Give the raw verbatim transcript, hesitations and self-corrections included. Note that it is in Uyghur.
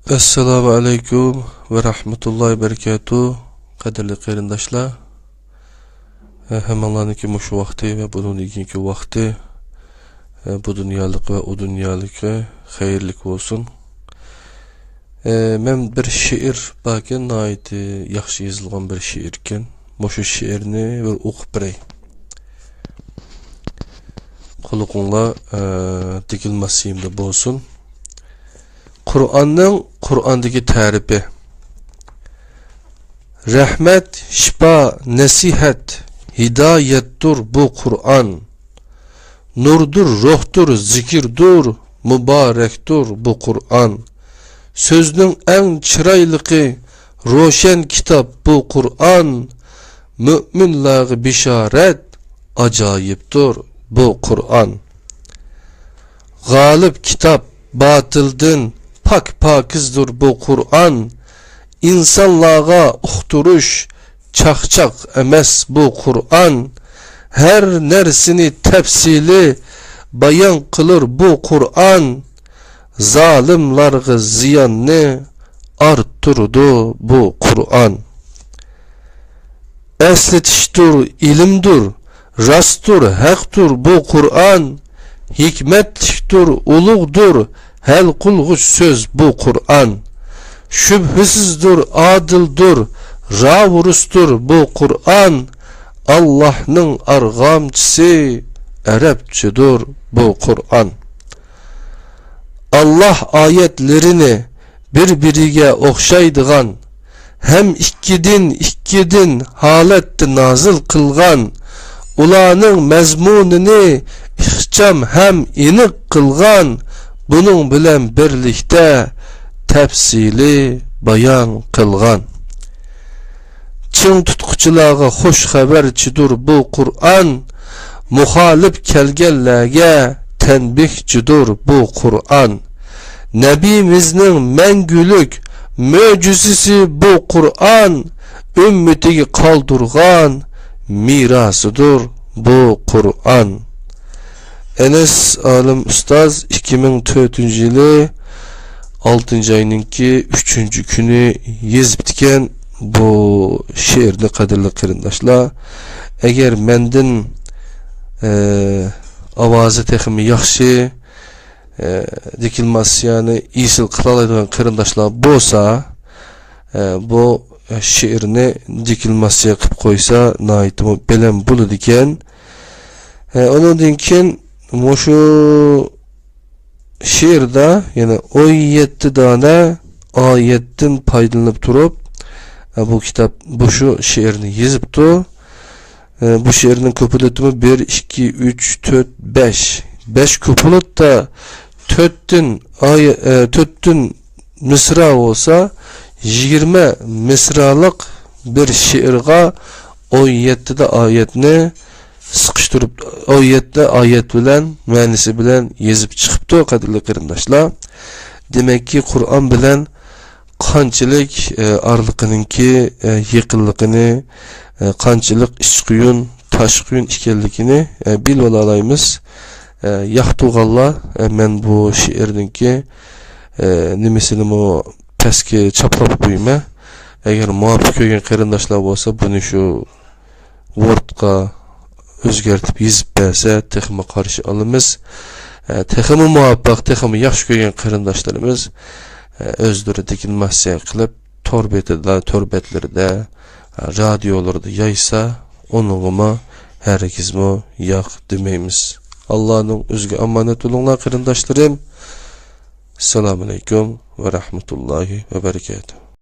ئەسسالامۇ ئەلەيكۇم ۋە رەھمەتۇللاھى ۋە بەرىكاتۇھ. قەدىرلىك قېرىنداشلار، ھە، ھەممىڭلارنىڭكى مۇشۇ ۋاقتى ۋە بۇنىڭدىن كېيىنكى ۋاقتى، ھە، بۇ دۇنيالىقى ۋە ئۇ دۇنيالىقى خەيرلىك بولسۇن. ھە، مەن بىر شېئىر باركەن، ناھايىتى ياخشى يېزىلغان بىر شېئىر ئىكەن. مۇشۇ شېئىرنى بىر ئوقۇپ بېرەي. قۇلىقىڭلار، ئە، دىكىلماسىيىمدا بولسۇن. قۇرئاننىڭ قۇرئاندىكى تەرىپى. رەھمەت، شىپا، نەسىھەت، ھىدايەتتۇر بۇ قۇرئان. نۇردۇر، روھتۇر، زىكىردۇر، مۇبارەكتۇر بۇ قۇرئان. سۆزنىڭ ئەڭ چىرايلىقى، روشەن كىتاب بۇ قۇرئان. مۆمىنلارغا بېشارەت، ئاجايىپتۇر بۇ قۇرئان. غالىب كىتاب، باتىلدىن پاك پاكىزدۇر بۇ قۇرئان. ئىنسانلارغا ئۇقتۇرۇش، چاقچاق ئەمەس بۇ قۇرئان. ھەر نەرسىنى تەپسىلىي بايان قىلۇر بۇ قۇرئان. زالىملارغا زىياننى ئارتتۇرىدۇ بۇ قۇرئان. ئەسلىتىشتۇر، ئىلىمدۇر، راستتۇر، ھەقتۇر بۇ قۇرئان. ھېكمەتلىكتۇر، ئۇلۇغدۇر، ھەل قىلغۇچ سۆز بۇ قۇرئان. شۈبھىسىزدۇر، ئادىلدۇر، راۋۇرۇستۇر بۇ قۇرئان. ئاللاھنىڭ ئارغامچىسى، ئەرەبچىدۇر بۇ قۇرئان. ئاللاھ ئايەتلىرىنى بىر-بىرىگە ئوخشايدىغان ھەم ئىككىدىن، ئىككىدىن ھالەتتە نازىل قىلغان، ئۇلارنىڭ مەزمۇنىنى ئىخچام ھەم ئېنىق قىلغان، بۇنىڭ بىلەن بىرلىكتە تەپسىلىي بايان قىلغان. چىڭ تۇتقۇچىلارغا خۇش خەۋەرچىدۇر بۇ قۇرئان، مۇخالىپ كەلگەنلەرگە تەنبىھچىدۇر بۇ قۇرئان. نەبىيىمىزنىڭ مەڭگۈلۈك مۆجىزىسى بۇ قۇرئان، ئۈممىتىگە قالدۇرغان مىراسىدۇر بۇ قۇرئان. ئەنەس ئالىم ئۇستاز ئىككى مىڭ تۆتىنچى يىلى ئالتىنچى ئاينىڭكى ئۈچىنچى كۈنى يېزىپتىكەن بۇ شېئىرنى، قەدىرلىك قېرىنداشلار. ئەگەر مەندىن، ئە، ئاۋازى تېخىمۇ ياخشى، ئە، دېكلاماتسىيەنى ئېسىل قىلالايدىغان قېرىنداشلار بولسا، ئە، بۇ شېئىرنى دېكلاماتسىيە قىلىپ قويسا، ناھايىتىمۇ بەلەن بولىدىكەن. ئە، ئۇنىڭدىن كېيىن مۇشۇ شېئىردا يەنە ئون يەتتە دانە ئايەتتىن پايدىلىنىپ تۇرۇپ، ئە، بۇ كىتاب، بۇ شۇ شېئىرنى يېزىپتۇ. ئە، بۇ شېئىرنىڭ كۇپلېتىمۇ بىر، ئىككى، ئۈچ، تۆت، بەش. بەش كۇپلېتتا تۆتتىن ئاي-، ئە، تۆتتىن مىسرا بولسا، يىگىرمە مىسرالىق بىر شېئىرغا ئون يەتتە ئايەتنى سىقىشتۇرۇپ، ئون يەتتە ئايەت بىلەن، مەنىسى بىلەن يېزىپ چىقىپتۇ، قەدىرلىك قېرىنداشلار. دېمەككى، قۇرئان بىلەن قانچىلىك، ئە، ئارىلىقىنىڭكى، ئە، يېقىنلىقىنى، ئە، قانچىلىك ئىچ قۇيۇن، تاش قۇيۇن ئىكەنلىكىنى، ئە، بىلىۋالالايمىز. ئە، ياقتۇرغانلار، ئە، مەن بۇ شېئىرنىڭكى، ئە، نېمىسىنىمۇ پەسكە چاپلاپ قويىمەن. ئەگەر مۇۋاپىق كۆرگەن قېرىنداشلار بولسا، بۇنى شۇ ۋوردقا ئۆزگەرتىپ يېزىپ بەرسە، تېخىمۇ قارشى ئالىمىز. ئە، تېخىمۇ مۇۋاپىق، تېخىمۇ ياخشى كۆرگەن قېرىنداشلىرىمىز، ئە، ئۆزلىرى دېكلاماتسىيە قىلىپ، تور بېتىدە، تور بەتلىرىدە، ئە، رادىيولىرىدا يايسا، ئۇنىڭغىمۇ ھەرگىزمۇ ياق دېمەيمىز. ئاللانىڭ ئۆزىگە ئامانەت بولۇڭلار، قېرىنداشلىرىم. ئەسسالامۇئەلەيكۇم ۋە رەھمەتۇللاھى ۋە بەرىكاتۇھ.